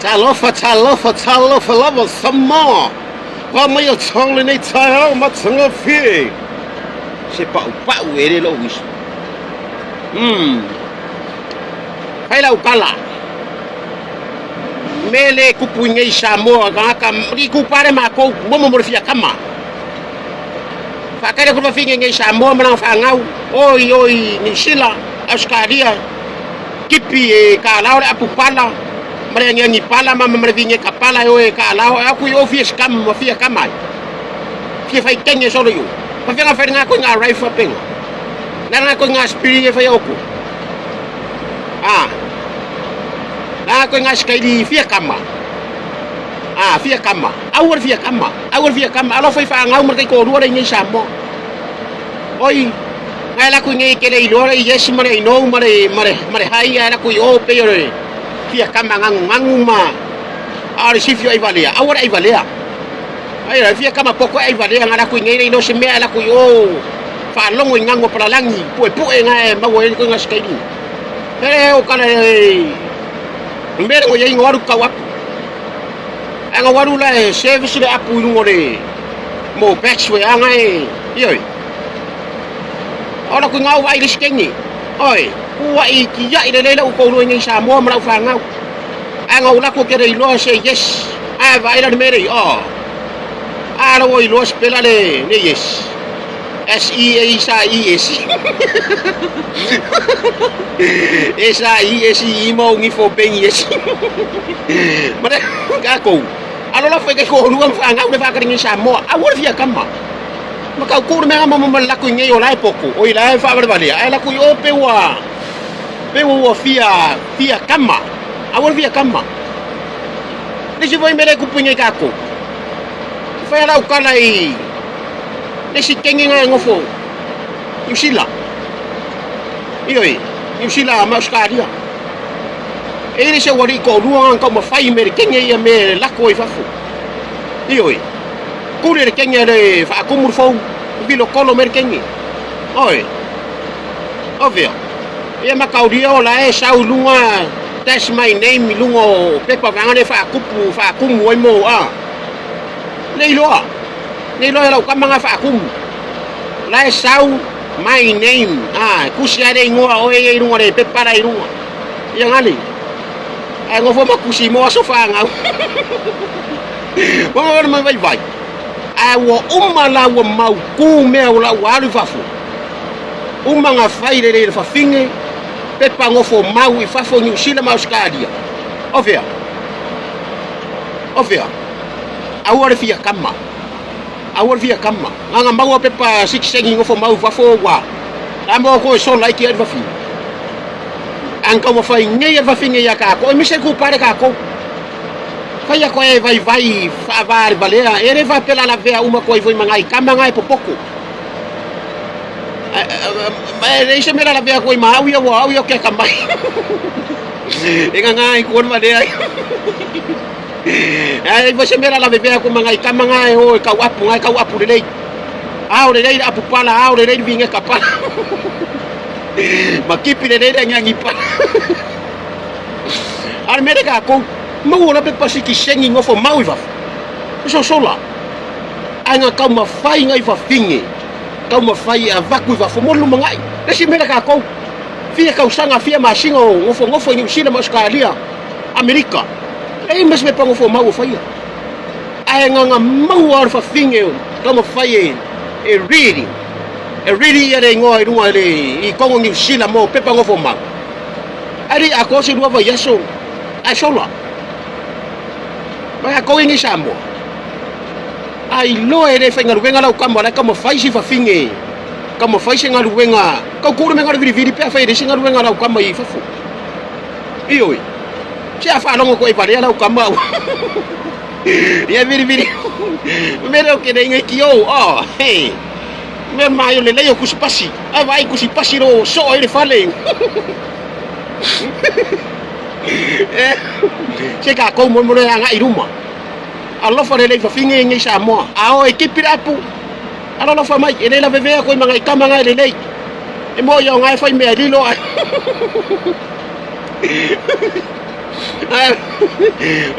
Talofa, talofa, talofa lava Samoa. Wa mai o tau lenei taeao matagofie. Se paupau e le lou uiso. Fai lau tala. Me le kupu i nei Samoa tagata li kupa le matou momo mo le fia kama. Faatali atu le fafine nei Samoa ma lana fanau oi oi Niu Sila, Ausetalia, kipi e kalao le apu pala ma le agiagi pala ma ma le vineta pala e o e kalao e aku i o fia scam ma fia kama ai. Fia fai tenge solo i o. Fafenga fai ngā koe ngā raifa penga. Nā ngā koe ngā spiri e whai oko. Ah. Nā koe ngā skairi fia kama. Ah, fia kama. Aua le fia kama. Aua le fia kama. Alofa i whaangau ma le taitolua le i nei Samoa. Oi, ngai la kui nei ke le iloa le yes ma le no ma le ma le ma le hai ai la kui o pe o le fia kama ngangu ngangu ma a le sifio ai valea. Aua le ai valea. Ai la fia kama poko ai valea ngai la kui nei le no se mea la kui o faalogo i gago palalagi puepue ga e maua ai koe gasikaili. E o kala e mea le ua iai alu kau apu. Ae ga alu la e service le apu i luga o le mo batch we anga e ioi. Ola kui ngau vai le sikenge. Oi, ua i ki ia i le leila u koulua i nei Samoa ma lau fanau. Ae ga ulaku ke le iloa se yes. Ae vai la le mere i o. A la ua iloa spela le ne yes. S E A S I E S. S I E S I mo ngi fo pengi S. Ma le ka kou. Alo la fai ke ko lua fa ngau le fa ka ngi Samoa. A ua fia kama. Ma kau ku me ma ma la ku ngi o la e poko. O i la e fa vale vale. Ai la ku o pe ua pe ua fia fia kama. A ua fia kama. Le si foi mele ku pingi ka ko. Fai ala ukala i le si kenge nga ngofo. Niu Sila. Ioi, Niu Sila ma Australia. E le se wari ko lua nga kau mawhai me le kenge ia me lako i fafo. Ioi. Kule le kenge le whaakumu le fou. Vilo kolo me le kenge. Oi. Ovea. Ia makauria o la e sau lunga that's my name i lunga o pepa vanga le whaakupu whaakumu ai mo a. Le iloa. Le iloa e lau kama nga whaakumu. La e sau my name. Ah, kusi ai le ingoa o e i lunga le pepa la i lunga. Ia ngali. Ai ngofo ma kusi mo aso whaangau. Mo mo mai vai vai. Ai ua uma la ua mau ku mea o la ua alu i fafo. Uma nga fai le le fafine pepa ngofo mau i fafo Niu Sila ma Australia. O fea? O fea? Aua le fia kama. Aua le fia kama. Nganga maua pepa sikisengi ngofo mau i fafo ua. La mo ko e sola iki ai fafine. Ang kau mawhai ngei e fafine ia kākou. E mise ku pare kākou. Whai a koe vai vai whaawā le valea. E re whapela la vea uma koe voi mangai kama ngai popoko. E le se mea la vea koe ma au ia ua au ia ke ka mai. E ngā ngā i kuan valea. E i se mea la vea koe mangai kama ngai o e kau apu ngai kau apu lelei. Ao lelei le apu pala, ao lelei le vinge ka pala. Ma kipi lelei le ngangi pala. Are mere ka kou, mau la pe pasi ki sengi ngofo mau i fafo. So sola. Ai ngā kau mawhai ngai whawhinge. Kau mawhai a vaku i fafo mo lumangai. Le si mere ka kou. Fia kausanga, fia masinga o ngofo ngofo i New Zealand ma Australia, Amerika. E mas me pa ngofo mau o whaia. Ai ngā ngā mau a whawhinge o kau mawhai e, e riri. E riri ia le ingoa i runga i le i Kongo New Zealand mo pepa ngofo mau. Ari a ko se lua vai aso ai sola. Mai a ko ingi Samoa. Ai loa e le whai ngaruwenga lau kama lai kama whai si whawhinge. Kama whai se ngaruwenga. Kau kūre me ngaru viri viri pea whai re se ngaruwenga lau kama i fafo. Ioi. Se a whalongo ko e warea lau kama. Ia viri viri. Mere o ke reinga ki o. Oh, hey. Mea mai o le lei o kusipasi. Ai vai kusipasi ro so ai le fale. Se ka kou mo mo le anga i ruma. Alofa le lei whawhinge ngi Samoa. A o e kipi apu. Alofa mai e le la vevea koe mangai kama ngai le lei. E mo ia o ngai whai mea lilo ai. Ae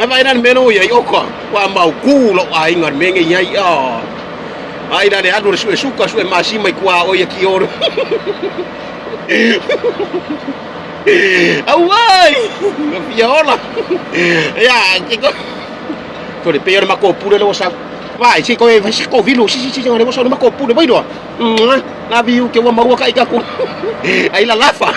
vaai la i le mea lea ua i ai, oka, ua mautu lou aiga i le mea lenei i ai, a. Ai la le alu o le sue suka, sue masima i tua o ia ki oro. Auai! Fia ola. Ia, ke ko. Ko le pei o le matou pule le ua sau. Vai, se koe vai se ko vilu, si si si le ua sau le matou pule vai loa. Love you, ke ua maua ka ika ku. Ai la lafa.